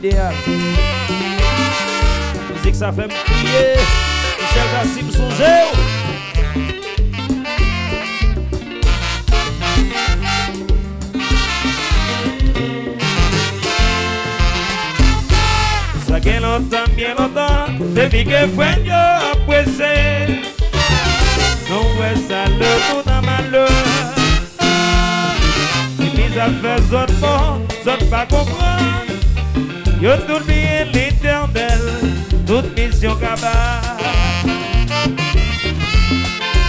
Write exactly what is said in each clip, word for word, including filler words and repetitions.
Idéal. Mizik sa fè m kriye. Michel Dassy, m sonje w. Sa gen lontan, byen lontan, depi ke frè m yo ap preche. Nou wè sa lè nou nan malè. Epi zafè zòt bon, zòt pa konprann. Yo tout bliye Letènèl, tout misyon kaba.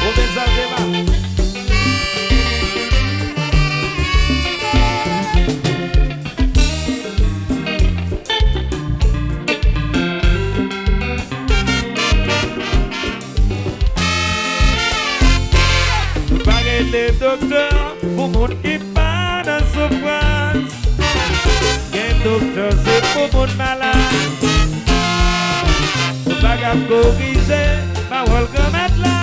Ou men sa, Zema. Nou pa rele doktè pou moun ki pa nan soufrans. Gen doktè se pou moun malad. Nou pa ka korije pawòl Granmèt la.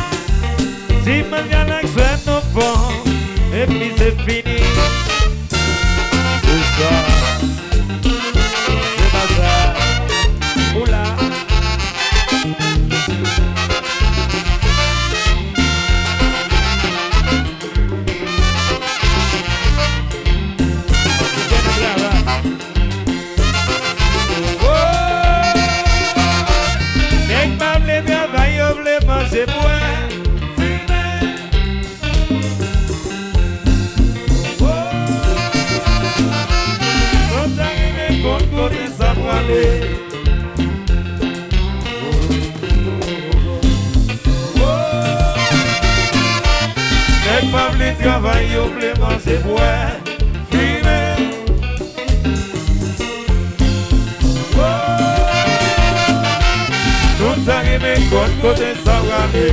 Dimanch galak swè nou fon, epi se fini. Se sa. Se pa sa. Ou la. Nèg pa vle travay, yo vle manje, bwè, fimen. Konn sa rive, konn kote sa prale. Nèg pa vle travay, yo vle manje, bwè, fimen. Tout sa rive, konn kote sa prale.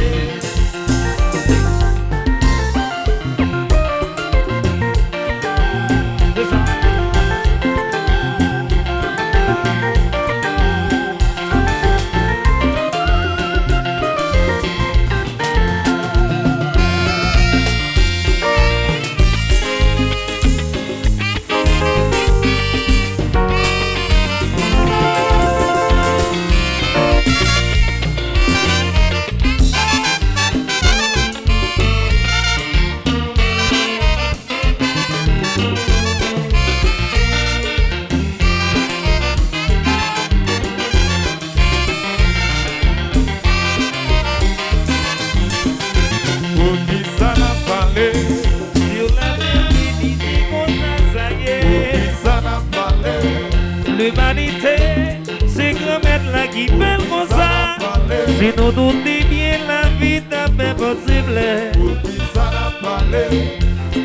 Poukisa n ap pale? Sur la terre, li di konsa sa ye. Poukisa n ap pale? Limanite, se Granmèt la ki fè l konsa. Si nou doute byen, lavi t ap enposib. Poukisa n ap pale?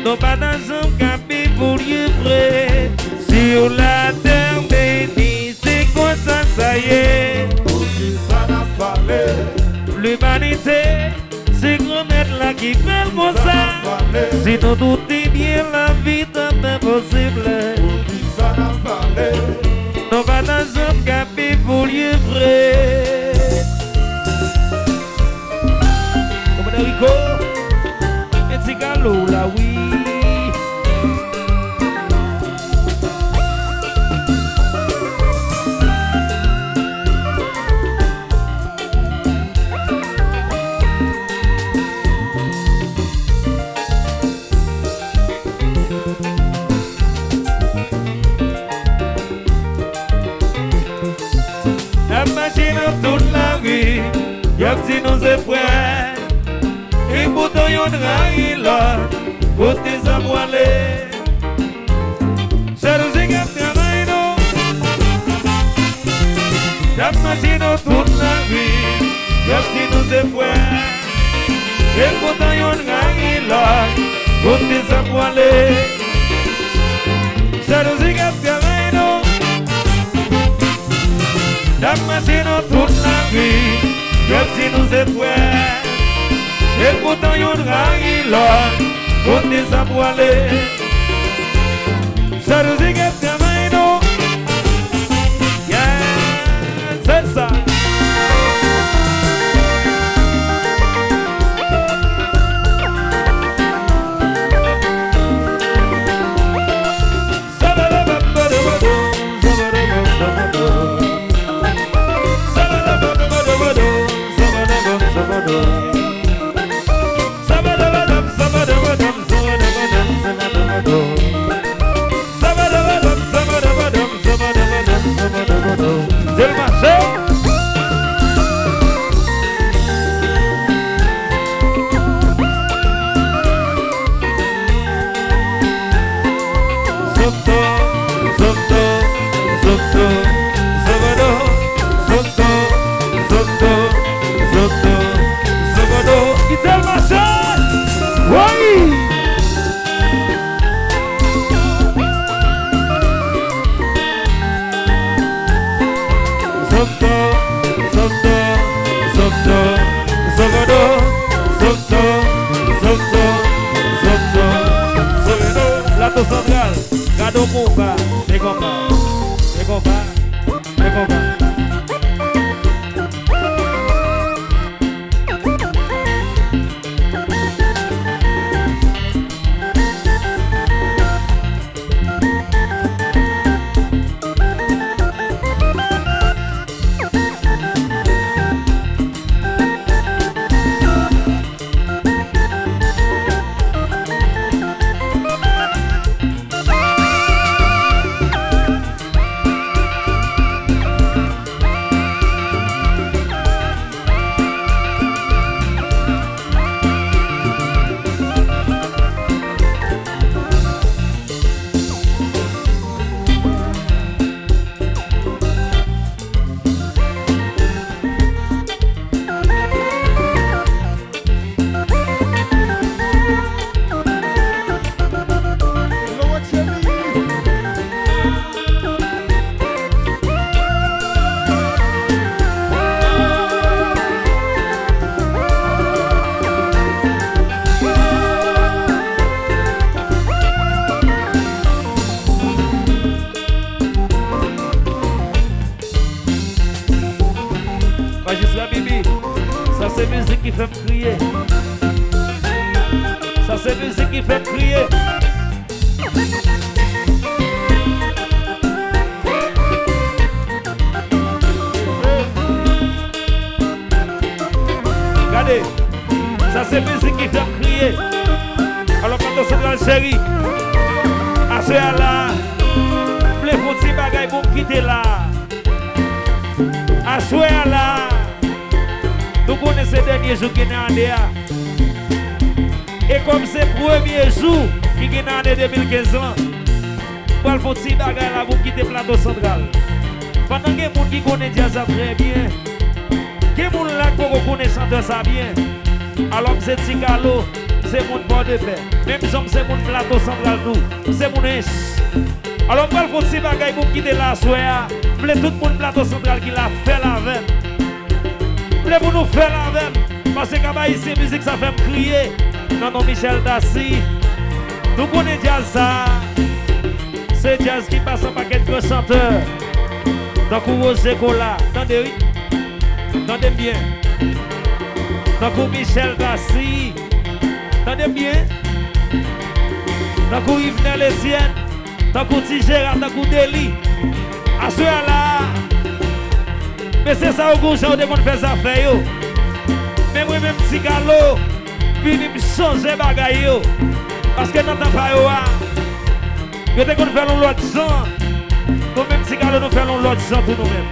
Nou pa ta janm ka viv pou lye vre. Sur la terre bénie, se konsa sa ye. Poukisa n ap pale? Limanite, se Granmèt la ki fè l konsa. Si nou doute byen, lavi t ap enposib. Poukisa n ap pale? Nou pa ta janm ka viv pou lye vre. Kòmandan Rico, men ti galo la wi. N ap mache nan tout lari, y ap di nou se frè. Epoutan youn rayi lòt, kote sa pwale? Jalouzi k ap travay nou. Y ap mache nan tout lari, y ap di nou se frè. Epoutan youn rayi lòt, kote sa pwale? Jalouzi k ap travay nou. Y ap mache nan tout lari, y ap di nou se frè. Epoutan youn rayi lòt, kote sa pwale? Jalouzi k ap travay nou. Yeah, se sa. Zokto, zokto, zokto, zogodo, zokto, zokto, zokto, zogodo. Kite l mache! Woy! Zokto, zokto, zokto, zogodo, zokto, zokto, zokto, zokto, zogodo. Plato Santral, gade yon konba, se konba, se konba, se konba. Majistra Bibi, sa se mizik ki fè m kriye. Sa se mizik ki fè m kriye. Gade, sa se mizik ki fè m kriye. Alò, Plato Santral cheri, aswè a la, m vle fè yon ti bagay pou m kite la. Aswè a la, nou konnen se dènye jou ki nan ane a. E kòm se premye jou ki gen nan ane de mil kenz lan, m pral fè yon ti bagay la pou m kite Plato Santral. Pandan gen moun ki konnen djaz la trè byen, gen moun la k poko konnen chantè sa byen. Alò, m se Ti Kalo, m se moun Pòdepè. Menm jan m se moun Plato Santral tou, m se moun Ench. Alò, m pral fè yon ti bagay pou m kite la aswè a. M vle tout moun Plato Santral ki la fè l avè m. M vle pou nou fè l avè m. Paske Cap Haïtien mizik sa fè m kriye. Nan non Michel Dassy. Nou konnen djaz sa. Se djaz ki pase yon pakèt gran chantè. Tankou Roger Colas. Tande wi. Tande m byen. Tankou Michel Dassy. Tande m byen. Tankou Yvenel Etienne. Tankou Ti Jera, tankou Deli. Aswè a la, mesye sa yo gon jan yo te konn fè zafè yo. Men mwen menm Ti Kalo, vini m chanje bagay yo. Paske nan tan pa yo a, yo te konn fè l yon lòt jan. Nou menm Ti Kalo, nou fè l yon lòt jan tou nou menm.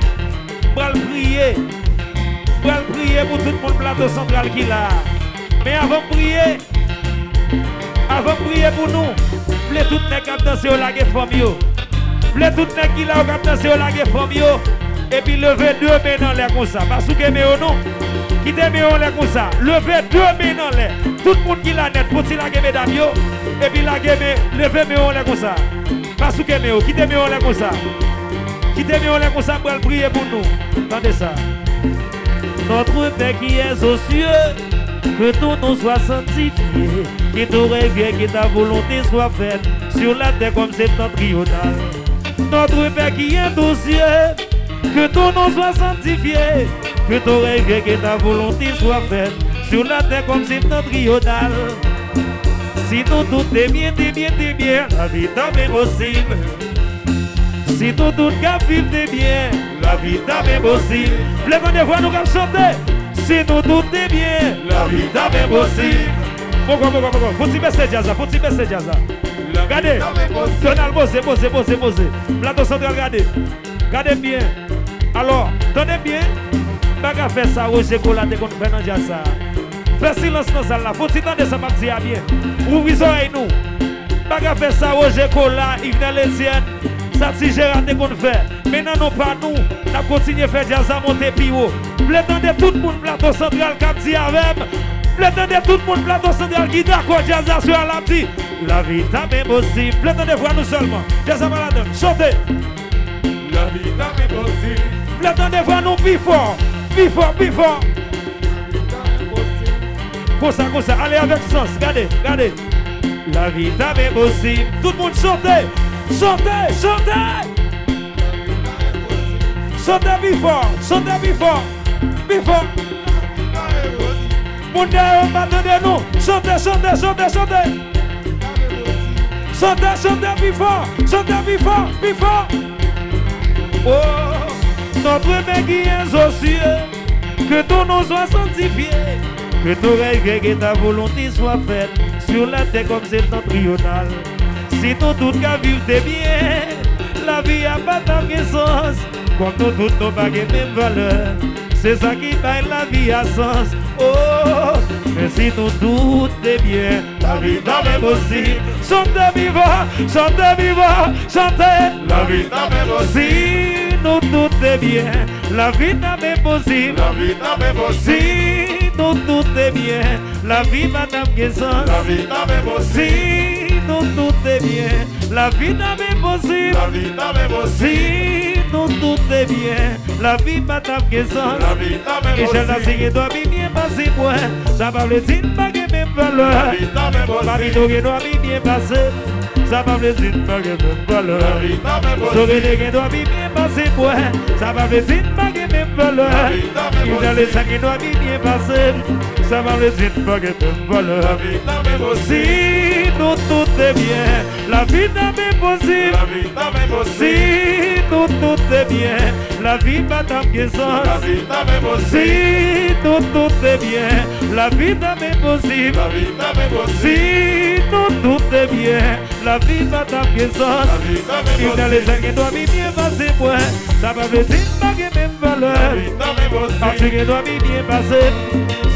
M pral priye. M pral priye pou tout moun Plato Santral ki la a. Men avan m priye, avan m priye pou nou, m vle tout nèg k ap danse yo lage fanm yo. M vle tout nèg ki la yo k ap danse yo lage fanm yo. Epi leve de men n anlè konsa. Pa souke men yo non. Kite men yo anlè konsa. Leve de men n anlè. Tout moun ki la nèt, fouti lage medam yo. Epi lage men, leve men yo anlè konsa. Pa souke men yo. Kite men yo anlè konsa. Kite men yo anlè konsa, m pral priye pou nou. Tande sa. Notre Père qui es aux cieux, que ton nom soit sanctifié, que ton règne vienne, que ta volonté soit faite sur la terre comme c'est en tribunal. Notre Père qui es aux cieux, que ton nom soit sanctifié, que ton règne vienne, que ta volonté soit faite sur la terre comme c'est en tribunal. Si nou tout te byen, te byen, te byen, lavi t ap enposib. Si nou tout k ap viv te byen, lavi t ap enposib. Vle tande vwa nou k ap chante. Si nou tout te byen, lavi t ap enposib. Poko, poko, poko. Fò ti bese djaz la, fò ti bese djaz la. Gade. Donald poze, poze, poze, poze. Plato Santral gade. Gade m byen. Alò, tande m byen. M pa ka fè sa Roger Colas te konn fè nan djaz sa. Fè silans nan sal la. Fò ti tande sa m ap di a byen. Ouvri zòrèy nou. Pa ka fè sa Roger Colas, Yvenel Etienne, sa Ti Jera te konn fè. Men nan non pa nou, n ap kontinye fè djaz la monte pi wo. M vle tande tout moun Plato Santral k ap di avè m. M vle tande tout moun Plato Santral ki dakò djaz la sou a l ap di. Lavi ta byen posib. M vle tande vwa nou sèlman. Djaz la pa ladann. Chante. Lavi ta byen posib. M vle tande vwa nou pi fò. Pi fò, pi fò. Konsa, konsa. Ale avèk sans. Gade, gade. Lavi ta byen posib. Tout moun chante. Chante, chante. Chante pi fò. Chante pi fò. Pi fò. Moun dèyè yo pa tande nou. Chante, chante, chante, chante. Chante, chante pi fò. Chante pi fò, pi fò. Oh, notre Père qui es aux cieux, que ton nom soit sanctifié, que ton règne vienne, que ta volonté soit faite sur la terre comme c'est en triyonal. Si nou tout ka viv de byen, lavi a pa t ap gen sans. Kòm nou tout nou pa gen menm valè, se sa ki bay lavi a sans. Oh, men si nou tout de byen, lavi ta byen posib. Chante pi fò, chante pi fò, chante. Lavi ta byen posib. Si nou tout de byen, lavi ta byen posib. Lavi ta byen posib. Si nou tout de byen, lavi pa t ap gen sans. Lavi ta byen posib. Si nou tout de byen, lavi ta byen posib. Lavi ta byen posib. Si nou tout de byen, lavi pa t ap gen sans. Lavi ta byen posib. Michel ta si gen dòmi byen pase mwen, sa pa vle di n pa gen menm valè. Lavi ta byen posib. Papito gen dòmi byen pase m, sa pa vle di n pa gen menm valè. Lavi ta byen posib. Sorede gen dòmi byen pase mwen, sa pa vle di n pa gen menm valè. Lavi ta byen posib. Michel sa gen dòmi byen pase m, sa pa vle di n pa gen menm valè. Lavi ta byen posib. Si nou tout de byen, lavi ta byen posib. Lavi ta byen posib. Si nou tout de byen, lavi pa t ap gen sans. Lavi ta byen posib. Si nou tout de byen, lavi ta byen posib. Lavi ta byen posib. Si nou tout de byen, lavi pa t ap gen sans. Lavi ta byen posib. Yvenel Etienne gen dòmi byen pase mwen, sa pa vle di n pa gen menm valè. Lavi ta byen posib. Arthur gen dòmi byen pase m,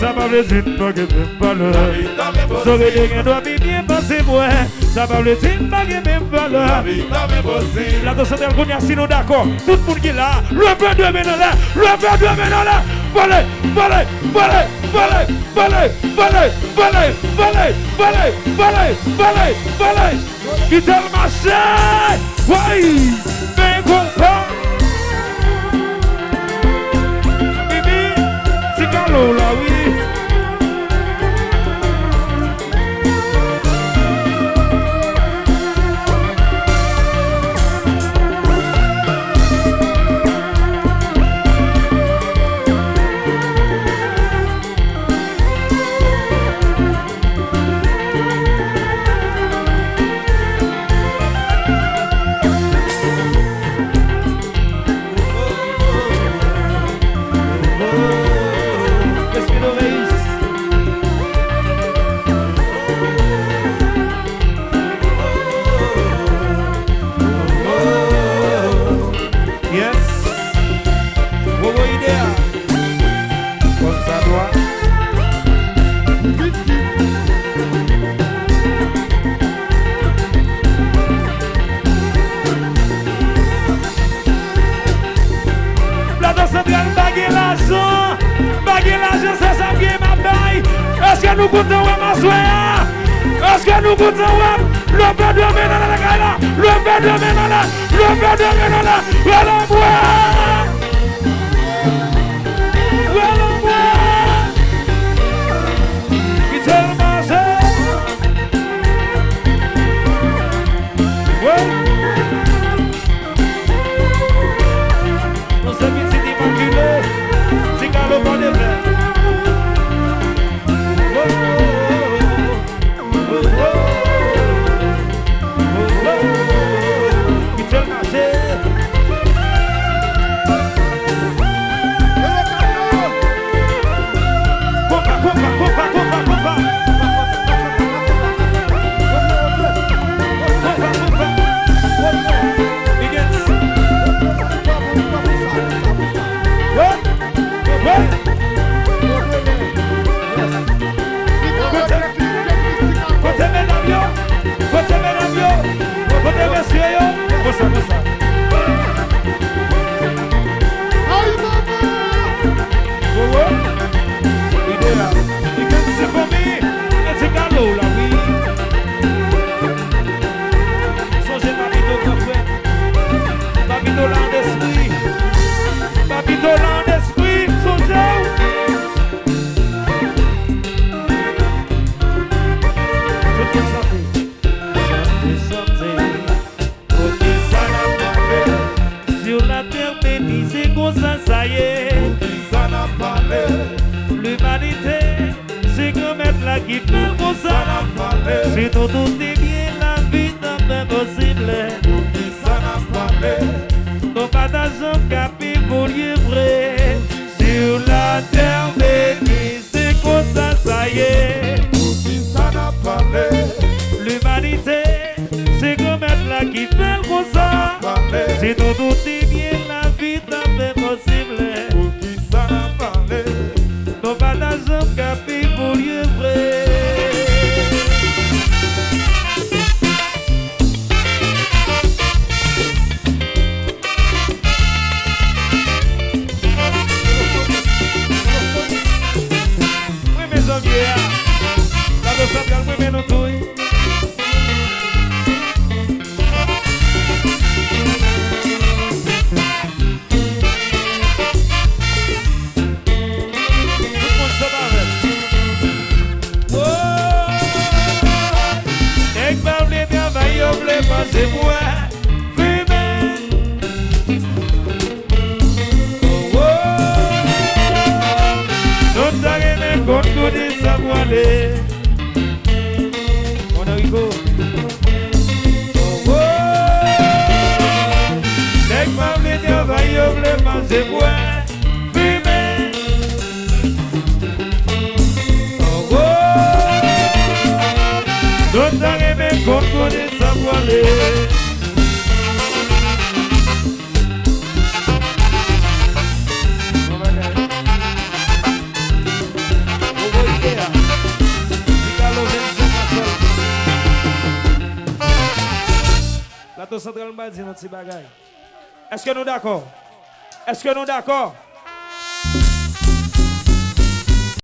sa pa vle di n pa gen menm valè. Lavi ta byen posib. Sorede gen dòmi byen pase mwen, sa pa vle di n pa gen menm valè. Lavi ta byen posib. Plato Santral kounye a, si nou dakò, tout moun ki la, leve de men anlè, leve de men anlè. Vole, vole, vole, vole, vole. Kite l mache. Woy, men konpa. Bibi, ti kalo w la, wi. Yes. Wowo ide a. Kòm sa dwa. Plato Santral pa gen lajan. Pa gen lajan, se sa m gen m ap bay. Èske nou kontan wè m aswè a? Èske nou kontan wè m? Leve de men nan lakay la. Leve de men nan la. Leve de men nan la. Wè lanmou a. Wè lanmou a. Kite l mache. Wè. Nou se pitit imakile, ti kalo bò de flè. Kite l mache. Konpa, konpa, konpa, konpa, konpa. Konpa, konpa. Si nou tout te byen, lavi t ap enposib. Poukisa n ap pale? Nou pa ta janm ka pi voye vre. Sur la terre bénie, se konsa sa ye. Poukisa n ap pale? Limanite, se Granmèt la ki fè l konsa. Pale. Si nou tout te byen, lavi t ap enposib. Poukisa n ap pale? Nou pa ta janm ka pi voye vre. Mwen renmen zanmi a. Plato Santral, mwen renmen nou tou, wi. Tout moun chante avè m. Woy! Nèg pa vle travay, yo vle manje, bwè, fimen. Woy! Nou ta renmen konn kote sa pwale. Mon Rico. Woy! Nèg pa vle travay, yo vle manje, bwè, fimen. Woy! Nou ta renmen konn kote sa pwale. Bon bagay. Bon, bon ide a. Mikalo vennsenk an sèlman. Plato Santral, m pral di nou ti bagay. Èske nou dakò? Èske nou dakò?